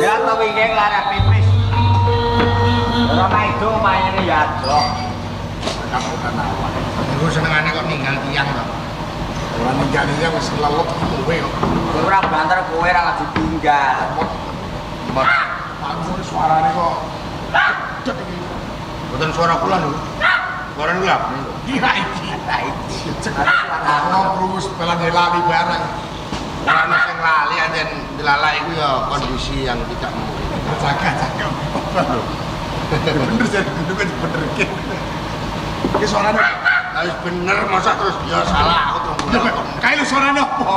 Ya to wingking lara pipis. Ora maido mayane ya adoh. Kabutan awak. Iku senengane kok ninggal tiyang to. Ora ninggal iki wis lelep kowe kok. Ora banter kowe ora ditinggal. Mot. Aku suarane kok cedek iki. Mboten suara kula lho. Suara lho. Kira iki. Lah iki. Aku krungu sebelah lali barang. Ora ono sing lali anjen dilala iku ya kondisi yang tidak memungkinkan. Jaga-jaga. Bener sih, kudu kan bener ki. Iki suarane Lah wis bener masa terus ya salah aku terus. Kae lho suarane apa?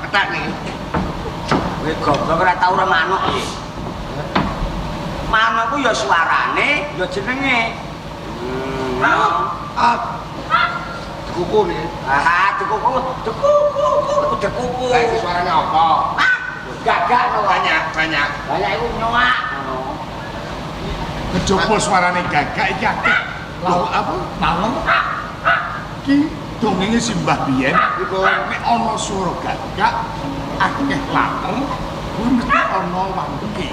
Ketak nih. Kowe goblok ora tau ora manuk iki. Manuk ku ya suarane, ya jenenge. Ah. Kuku nih. Ah, dekuku, dekuku, dekuku. Lah iki suarane apa? Ah, gagak no. Banyak, banyak. Banyak iku nyoak ngono. Kejaba suarane gagak iki akeh. Lauk apa? Malam. Ki dongenge simbah biyen Iku nek ana swara gagak akeh later kuwi mesti ana wangke.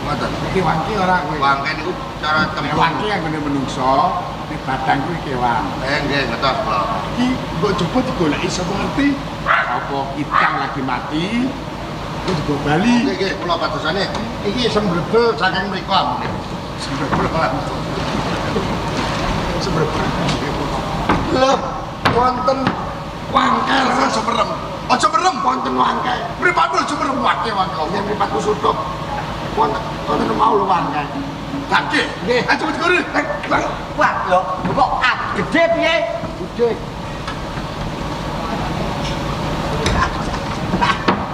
ngoten. Iki wangke ora kowe? Wangke niku cara Nek tembung. wangke anggone menungso, nek badang kuwi kewan. Nggih, ngertos kula. Iki mbok coba digoleki sapa ngerti apa kitang lagi mati kuwi digo bali. Nggih, nggih, kula padosane iki sembrebel saking mriku ambune. Sembrebel langsung. Sembrebel. Lho, wonten wangke Aja merem. Aja merem. wonten wangke. Mripatmu aja merem wangke wangke. Yen mripatku sutup. Wonten wonten mau lho wangke. Wangke. Nggih. Aja digoreng. Wah, lho, kok ah gede piye? Gede.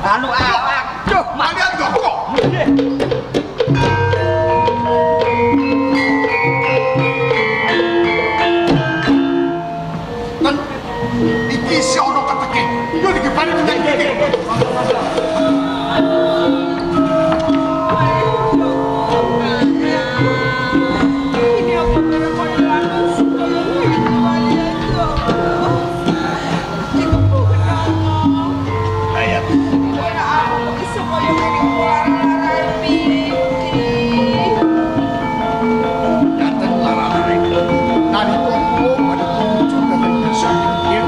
Anu awak. Duh, Kalian kok. Nggih. Ten iki si ono keteke. Yo dikepani iki. Ini apa kaya langsung kaya ngene wae aja. Dikepuk kenapa? Ayat. Ora aku kok iso kaya ngene lara-lara piye. Dateng lara-lare. Nalika kula badhe tumuju dhateng desa Gengkir.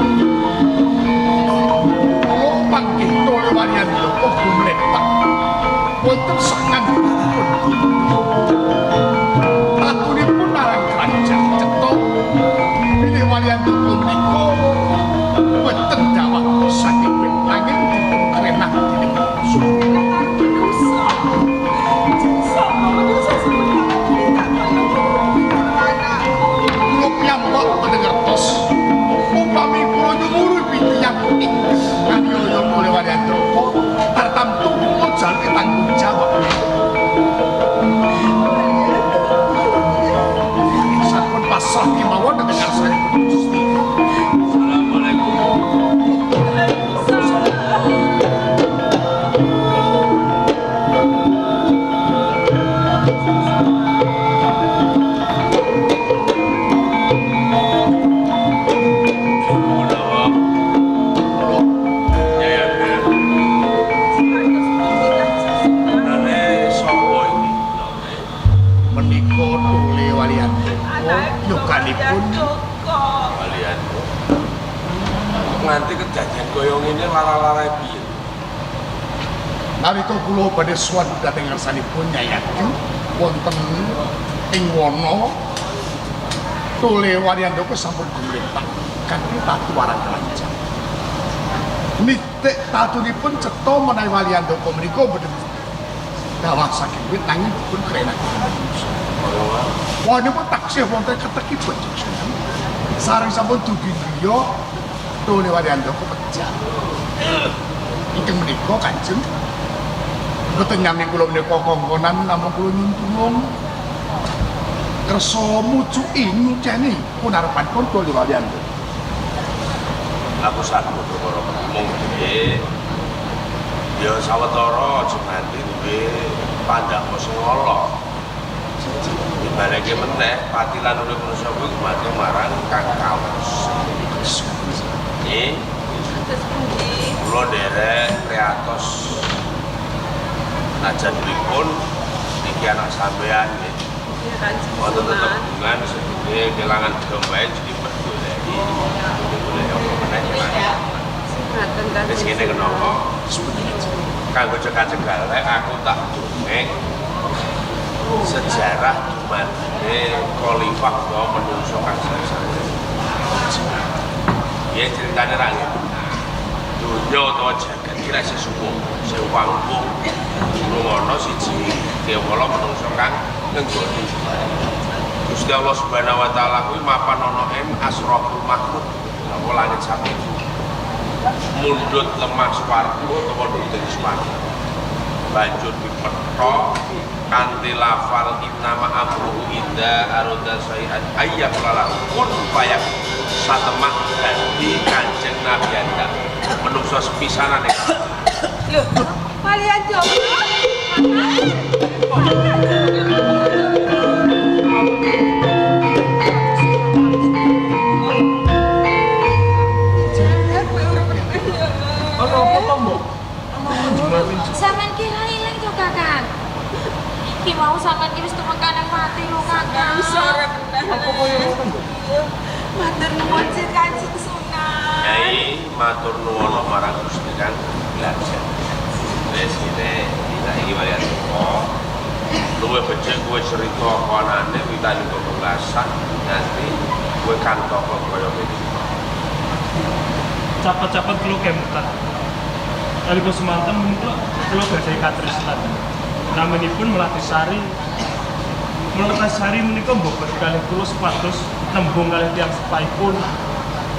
Kula panggih Tole Waryandaka gumletak. Wonten sakngandhapipun. Tatunipun marang kerajaan cetha bilih Waryandaka menika wonten dawah saking wit nanging dipun krenah dening menungsa. Menungso. Sapa menungso sebenarnya tak kaya ngene anakku. Kula piyambak boten ngertos. Upami kula nyumurupi tiyang ingkang nganiaya Tole Waryandaka, tartamtu kula jaluki tanggung jawab. Sampun pasrah kemawon dhateng ngarsanipun Gusti. Assalamualaikum. Menawa Yayat Nane sapa iki? Menika Tole Waryandaka yoganipun Kalian. Kok nganti kejadian kaya ngene lara-lara piye? Nalika kula badhe sowan dhateng ngarsanipun Nyayati wonten ing wana Tole Waryandaka sampun gumletak kanthi tatu warang keranjang. Nitik tatunipun cetha menawi Waryandaka menika boten dawah saking wit nanging dipun krenaken manungsa. Wonipun taksih wonten ketekipun Sunan. Sareng sampun dugi griya Tole Waryandaka pejah. Ingkang menika Kanjeng boten nyami kula menika kongkonan namung kula nyuwun tulung kersa mucuki nyuceni punarepanipun Tole Waryandaka. Aku salah karo mung dhewe. Ya sawetara aja nganti duwe pandakmu sing ala. Dibaleke meneh pati lan urip manusa kuwi gumantung marang Kang Kawes. Nggih, Terus pundi? kula nderek priatos najan pripun iki anak sampean nggih. Ya Kanjeng Wonten Sunan. tetembungan sedene kelangan dombae jadi berdoleki. Golek apa meneh kelangan. Ngaten Kanjeng. Wis ngene kenapa? Kanggo cekak-cekak lek aku tak dongeng sejarah dumadine khalifah utawa menungso kang sangsara. Ya ceritane ra ngene. Donya utawa jagat iki ra sesuwung, sewangkung. Durung ana siji kewala menungso kang ngenggoni. Gusti Allah Subhanahu wa taala kuwi mapan ana ing asraful makhluk, apa langit sapitu. Mundhut lemah swarga utawa ndhuting swarga. Banjur dipetha kanthi lafal innama amruhu idza arada syai'an ayyaqula lahu kun fayakun. Satemah dadi Kanjeng Nabi Adam. Menungso sepisanan ing Lho, Walian Joko. Ono apa to, Mbok? Sampeyan ki ra ilang to, Kakang. Ki mau sampean ki wis tumeka nang mati lho, Kakang. Sore meneh. Apa koyo ngono, Mbok? Matur nuwun sih Kanjeng Sunan. Nyai matur nuwun marang Gusti kang belajar. Wis ngene, iki saiki walian saka. Luwih becik kowe cerita apa anane witan pembelasan nanti kowe kantoko kaya ngene. Capet-capet kula kemutan. Nalika semanten menika kula gadhahi katresnan. Naminipun Melati Sari. Melati Sari menika mbobot kalih kula supados nembung kalih tiyang sepahipun.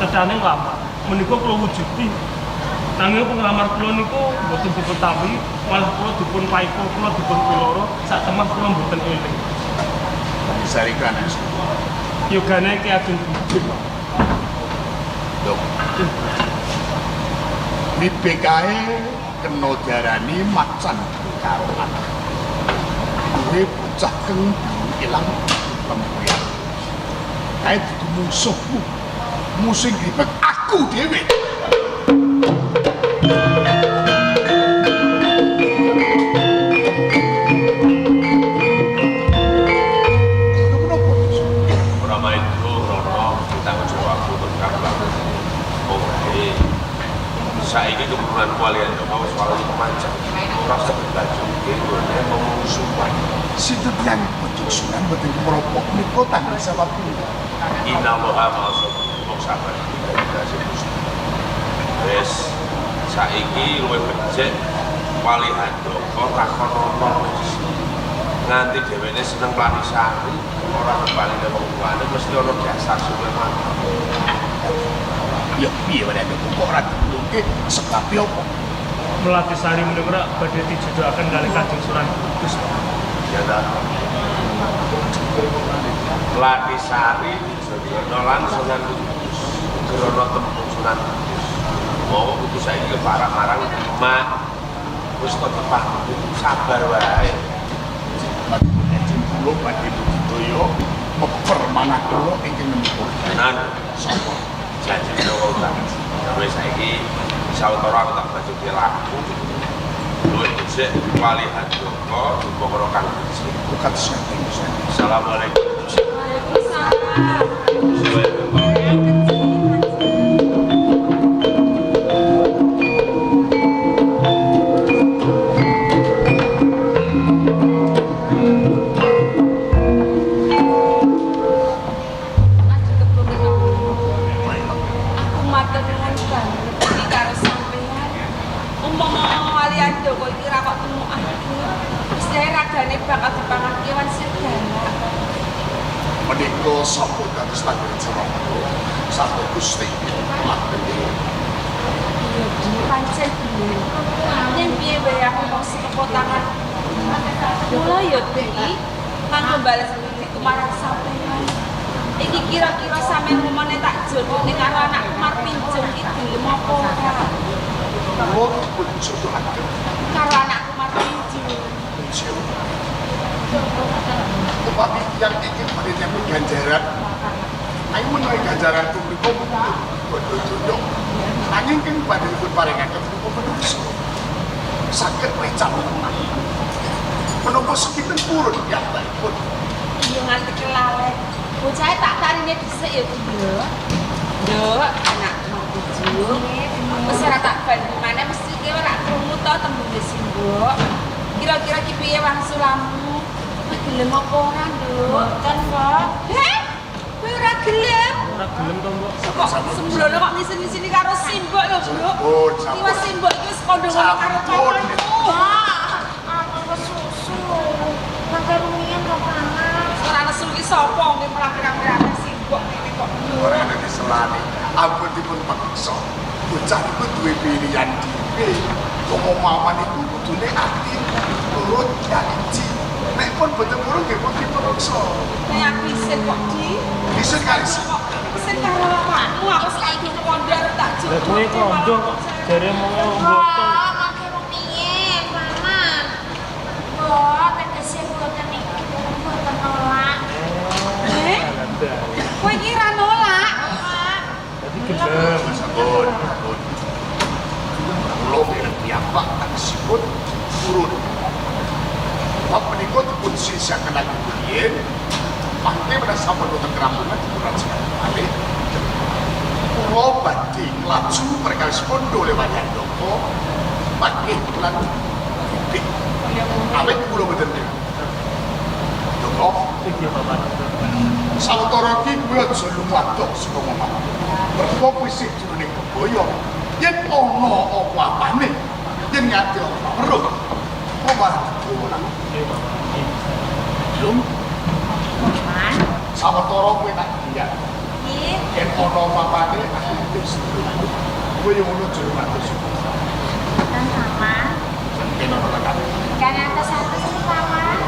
Tetane nglamar. Menika kula wujudi. Nanging penglamar kula niku mboten dipun tampi, malah kula dipun paiko, kula dipun piloro, sak temah kula mboten eling. Sari ku anak sapa? Yogane Ki Ageng Budi, Pak. Lho. Mibe kae kena diarani macan karo anak. Duwe bocah kang ilang lempuyan. Kae dudu musuhmu. Musuh gripek aku dhewe. Kudu kenapa? Ora maido rono ditanggung jawabku tentang banget. Oh, bae. Saiki kebutuhan walian Joko wis wali kemanjang. Ora usah belajuke nggone memusuhan. Sinten tiyang Kanjeng Sunan mboten kemeropok menika tanggung jawab kula. Innallaha ma'as sabirin, wong sabar iki Gusti. Wis saiki luwih becik wali handaka takon ana wis. Nganti dheweke seneng Mlatisari, ora kembali nang wong tuane mesti ana dasar supaya mati. Ya piye wae nek kok ora ditulungke sebabe apa? Melati Sari menika badhe dijodohaken kalih Kanjeng Sunan Kudus. Ya ta. Mlatisari dijodohno lan Sunan Kudus. Gerono tembung Sunan Kudus. Mau kudu saiki keparak marang mak. Wis to dipahami sabar wae. Kula badhe budidaya meper manah kula ingkang nempur. Tenan Sapa? janjine kok utang. Wis saiki sawetara aku tak bajuke laku. Luwih becik wali handaka dupakara kang becik. Kados ngaten Gusti. Assalamualaikum. Waalaikumsalam. Aku matur nuwun banget iki karo sampeyan. Umpama wali Andoko iki ra kok temukake, mesti ragane bakal dipangan kewan serigala. Menika sampun dados tanggung jawab kula. Sampun Gusti matur. Iya, bener pancen bener. Ning piye wae aku kok sekepo tangan. Mula ya Di, kanggo bales budi marang sampeyan. Iki kira-kira sampean umane tak jodohne karo anakku Marpinjung iki gelem apa ora? Kula dipun jodohaken Karo anakku Marpinjung. sewu. Upami tiyang iki badhe nyambut ganjaran. Ayo menawi ganjaran mriku bondo jodoh. Nanging keng badhe dipun paringaken menika menungso. Saged recap lemah. Menapa sekinten purun piyambakipun. Iya nganti kelalen. Bocahe tak tarine dhisik ya, Bu yo. Nduk, anakku Marpinjung. Wis ora tak bantu maneh mesti kowe ora krungu to tembunge simbok. Kira-kira ki piye wangsulamu? Kowe gelem apa ora, Nduk? Mboten, Mbok. Heh? Kowe ora gelem? Ora gelem to, Mbok. Kok sembrono kok ngisin-ngisini karo simbok lho, Bro. Sampun, Iki sampun. wis simbok iki wis kandha ngono karo Sampun. kawanmu. Mbok, aku kesusu. Mangke rumiyin to, Paman. Ora nesu iki sapa nggih malah pirang-pirang simbok ngene kok. Ora ana diselani. Ampun dipun peksa. Bocah iku duwe pilihan dhewe. Wong maman iku kudune ati nurut janji. Nek pun boten purun nggih pun dipeksa. Nek aku isin kok di. Isin kali Kok isin karo awakmu aku saiki kondo arep tak Lah kowe kondo kok jare mau mboten. Mbok, mangke rumiyin, Paman. Mbok, tegese mboten niku mboten nolak. Eh? Kowe iki ra nolak. Pak, Dadi gelem. Sampun, sampun. Kula mireng piyambak tegesipun purun. Bab menika dipun sisihaken lagi riyin. Mangke menawi sampun wonten kerampungan dipun rajengaken malih. Kula badhe nglaju perkawisipun Dole Wanyandaka panggih lan bibik. Awit kula boten mireng. Doko, Iki Bapak. sawetara iki kuwi aja lunga adoh saka omah. Mergo kuwi isih jroning bebaya. Yen ana apa-apane, yen nganti ora weruh, kok malah digowo nang Nggih, Bapak. belum Paman. sawetara kowe tak biar. Nggih. Yen ana apa-apane aku wis setuju. Kowe yo ngono aja lunga adoh saka omah. Mboten, Paman. Yen ana tekan. Kan atas-atas ini, Paman.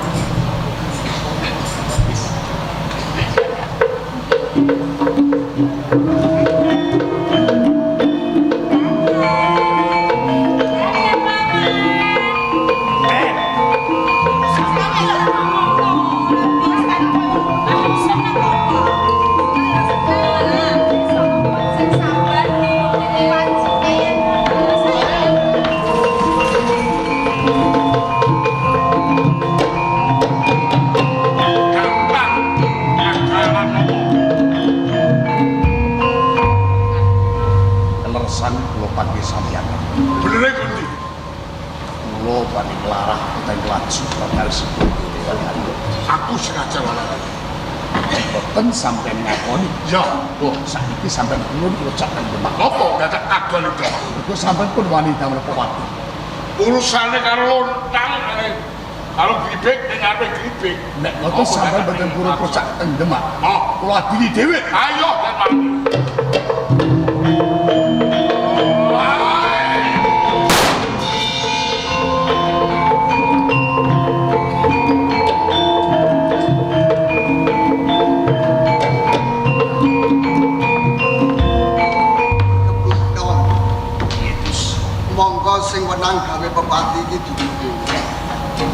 Dadah, Paman. Gampang. Akalan apa? Kelersan kula panggih sampeyan. Benere kundi. Kula badhe nglarah utawi nglaju perkawisipun Dole Wanyandaka. Aku sengaja malah. Boten sampeyan ngakoni. Ya, Oh, saiki sampeyan purun kula cak nang Demak. apa dadak adol itu? Mergo sampeyan pun wani damel pepati. Urusane karo lontang karo gribek ning ngarepe gribek. Nek ngoten sampeyan boten purun kula cak teng Demak. Oh, Kula adili dhewe. ayo dan mati. Kebukton. Monggo sing wenang gawe pepati iki dudu kowe.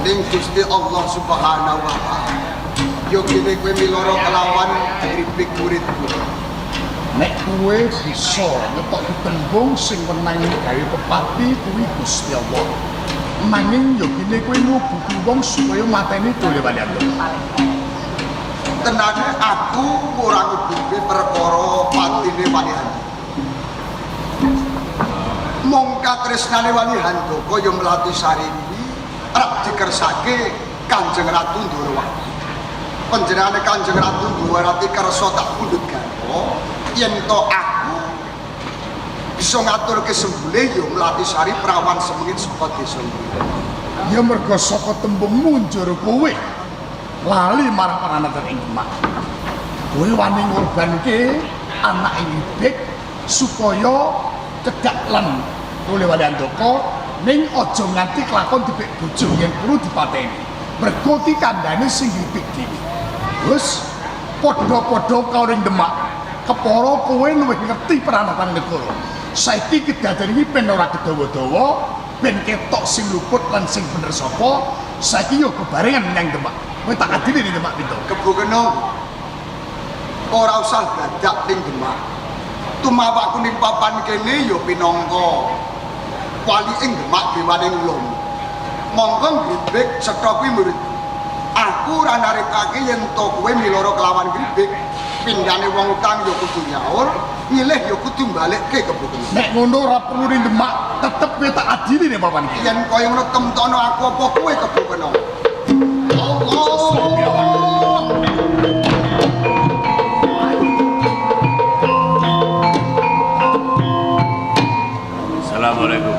Ning Gusti Allah Subhanahu wa taala. Yo kene kowe miloro kelawan gribik muridku. Nek kowe bisa ngetoki tembung sing wenang gawe pepati kuwi Gusti Allah. Nanging yo kene kowe ngubuki wong supaya mateni Dole Wanyandaka. Tenane aku ora ngubuke perkara patine Wali Handaka. Mong katresnane Wali Handaka ya Melati Sari kuwi rak dikersake Kanjeng Ratu Ndorowati. Panjenengane Kanjeng Ratu Ndorowati kersa tak pundhut garwa yen to aku bisa ngaturke sembule ya Melati Sari prawan semengit saka desa kuwi. Ya mergo saka tembungmu njur kowe lali marang paranatan ing Demak. Kowe wani ngorbanke anak Ibik supaya cedhak lan Dole Wanyandaka ning aja nganti kelakon dipik bojo yen perlu dipateni. Mergo ki kandhane sing Ibik dhewe. Wis Padha-padha karo ing Demak. Kepara kowe luwih ngerti pranatan negara. Saiki kedadean iki ben ora kedawa-dawa, ben ketok sing luput lan sing bener sapa. Saiki yo bebarengan menyang Demak. Kowe tak adili ning Demak Pinto. Kebo Kenong. Ora usah dadak ning Demak. Tumawakku ning papan kene ya pinangka wali ing Demak dewane ulama. Monggo gribek cetha kuwi murid. Aku ora narikake yen to kowe miloro kelawan gribek. Pindhane wong utang ya kudu nyaur, nyilih ya kudu balekke Kebo Kenong. Nek ngono ora perlu ning Demak, tetep kowe tak adili ning papan iki. Yen kaya ngono temtono aku apa kowe Kebo Kenong. Allah. Assalamualaikum.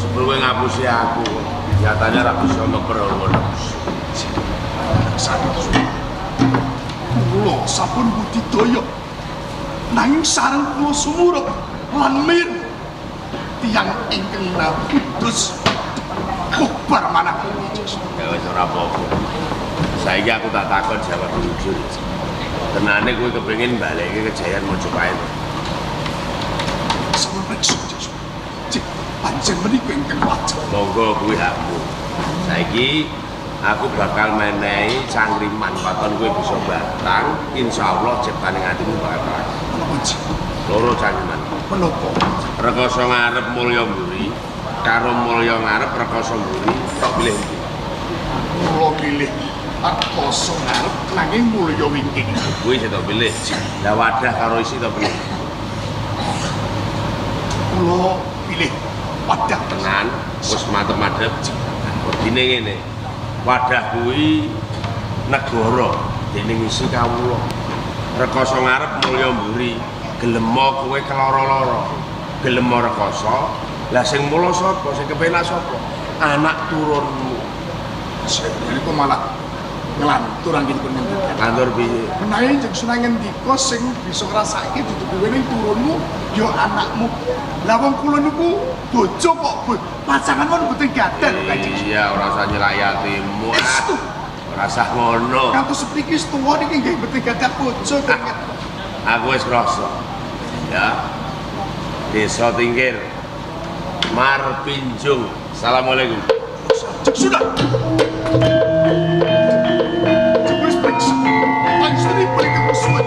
Sebelum kowe ngapusi aku, nyatanya ra bisa ngeper ngono. Kula sampun budidaya. Nanging sareng kula sumurep lan mir tiyang ingkang kudus kobar manah. Ya wis ora apa-apa. Saiki aku tak takon jawab jujur. Tenane kowe kepengin balekke kejayaan Mojopahit. Sampun priksa. Cik, pancen menika ingkang wajib. Monggo kuwi hakmu. Saiki aku bakal menehi cangkriman waton kowe bisa batang, insyaallah ciptane atimu bakal terang. Menapa, Cik? Loro cangkriman. Menapa? Rekoso ngarep mulya mburi karo mulya ngarep rekoso mburi, tok pilih ndi? Kula pilih rekoso ngarep nanging mulya wingking. Kuwi sing tok pilih. Lah wadah karo isi tok pilih. Kula pilih wadah. Tenan, wis mantep-mantep. Wedine ngene. Wadah kuwi negara dene ngisi kawula. Rekoso ngarep mulya mburi, gelemo kowe keloro-loro. Gelemo rekoso, lah sing mula sapa? Sing kepenak sapa? Anak turunmu. Niku malah ngelantur anggenipun ngendikan. Ngantur piye? Menawi Kanjeng Sunan ngendika sing bisa ngrasake dudu kowe ning turunmu ya anakmu. Lah wong kula niku bojo kok pasangan pun mboten gadah lho Kanjeng Sunan. Iya, ora usah nyelaki atimu. Estu. Ora usah ngono. Ngantos sepriki wis tuwa niki nggih mboten gadah bojo. Aku wis krasa. Ya. Desa Tingkir. Marpinjung. Assalamualaikum. Kanjeng Sunan. Wis priksa. Panjenengan ingkang kesuwen.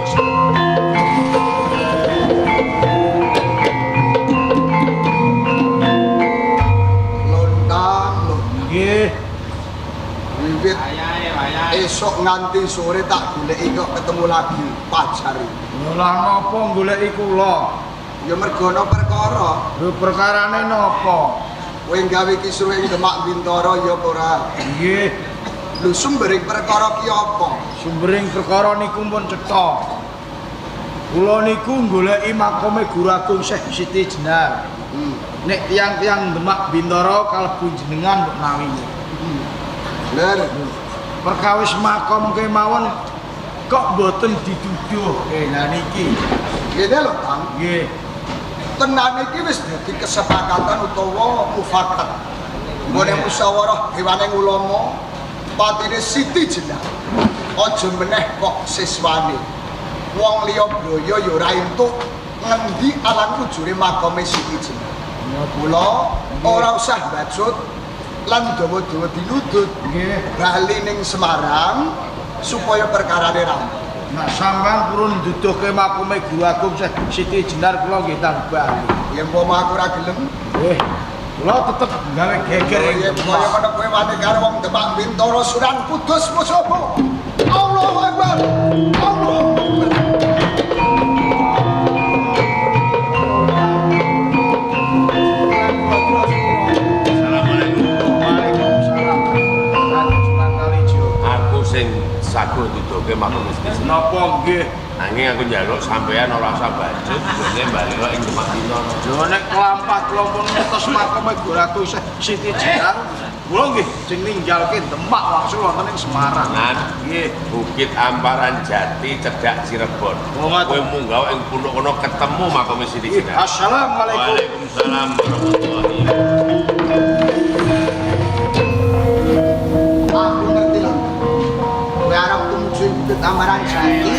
Lontang lho. Nggih. Wiwit esok nganti sore tak goleki kok ketemu lagi pajari. Lah napa goleki kula? Ya mergo ana perkara. Lho perkarane napa? Kowe gawe kisruh ing Demak Bintara ya apa ora? Nggih. Lho sumbering perkara ki apa? Sumbering perkara niku pun cetha. Kula niku goleki makome Guru Agung Syekh Siti Jenar. Nek tiyang-tiyang Demak Bintara kalebu jenengan mbok nawi. Bener. Perkawis makom kemawon kok mboten dituduh. Lah niki. Ngene lho, Kang. Nggih. Tenan iki wis dadi kesepakatan utawa mufakat. Nggone musyawarah dewane ulama patine Siti Jenar. Aja meneh kok siswane. Wong liya braya ya ora entuk ngendi alang ujure makome Siti Jenar. Kula ora usah bacut lan dawa-dawa dinudut. Nggih. Bali ning Semarang supaya perkarane rampung. Nek sampean purun nduduhke makome Guru Agung Syekh Siti Jenar kula nggih tang bali. Yen umpama aku ora gelem, Nggih. Kula tetep gawe geger ing yen kaya ngono kowe wani karo wong Demak Bintara Sunan Kudus musuhmu. Allahu Akbar. Allahu Akbar. Assalamualaikum. Waalaikumsalam. Kanjeng Sunan Kalijaga. Aku sing saguh duduhke makome Siti Jenar. Napa nggih? Nanging aku njaluk sampean ora usah bacut, gone bali kok ing Demak Bintara. Lho nek kelampah kula pun ngetos makome Guru Agung Syekh Siti Jenar, kula nggih jeng ninggalke Demak wangsul wonten ing Semarang. Tenan. Nggih. Bukit Amparan Jati cedhak Cirebon. Oh, ngoten. Kowe munggah ing punuk kono ketemu makome Siti Jenar. Assalamualaikum. Waalaikumsalam warahmatullahi wabarakatuh. Lamaran jati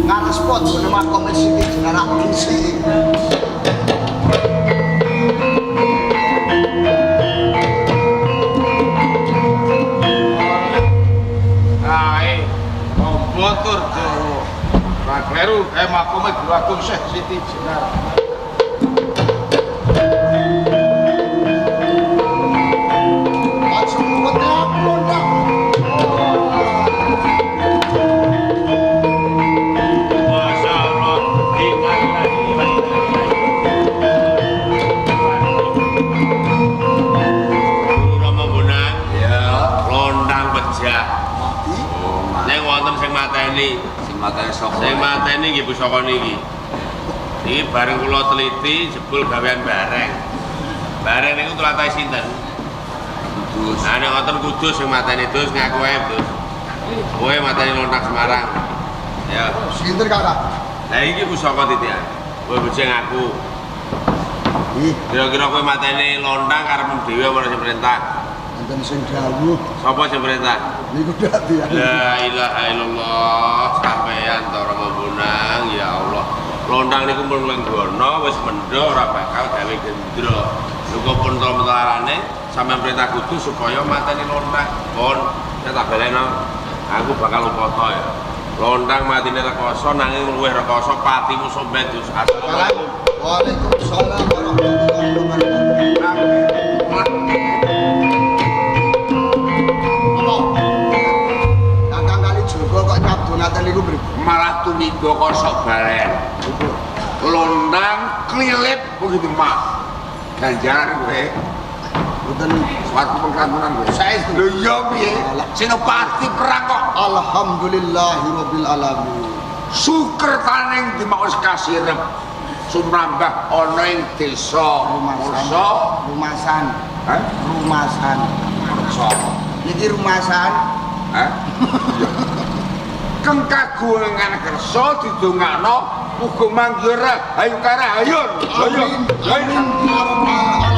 ngarespo nggone makome Siti Jenar isi. Ae, tombo tur Jawa. Ora kleru kae makome Guru Agung Syekh Siti Jenar. Aja mumet aku lontak. Masya Allah. Guru Rama Bonang, Ya, lontang pejah. Mati. Ning wonten sing mateni. Sing mateni sapa? Sing mateni nggih pusaka niki. Niki bareng kula teliti jebul gawean bareng. Bareng niku tlatah sinten? Kudus. Nah nek wonten Kudus sing mateni dus ngaku wae dus. Kowe mateni lontang Semarang. Ya. Sinten Kakak? Lah iki pusaka titian. Kowe becik ngaku. Ih, Kira-kira kowe mateni lontang karepmu dhewe apa sing perintah? enten sing dawuh Sapa sing perintah? niku dadi. La ilaha illallah, sampeyan to Rama Bonang, ya Allah. Lontang niku pun lenggono wis mendho ora bakal gawe gendro. Luka pun mentarane sampeyan perintah kudu supaya mateni lontang. Pun saya tak baleno. Aku bakal upoto ya. Lontang matine rekoso nanging luwih rekoso patimu somben dus. Assalamualaikum. Waalaikumsalam warahmatullahi wabarakatuh. Apa? Kakang Kalijogo kok nyabdo ngaten niku pripun? Malah tumiba kosok balen. Lontang klilip begitu mak. Ganjaran kowe. Mboten Suatu pengkantunan kowe. saestu. Lho iya piye? Senopati perang kok. Alhamdulillahirabbil alamin. Sukertaning Demak wis kasirep. Sumrambah ana ing desa Mursa. Rumasan, Hah? rumasan. Mursa. Niki rumasan. Hah? Keng kagungan kersa didongakno muga manggih rahayu karahayun. Amin. Amin. Ya rabbal alamin.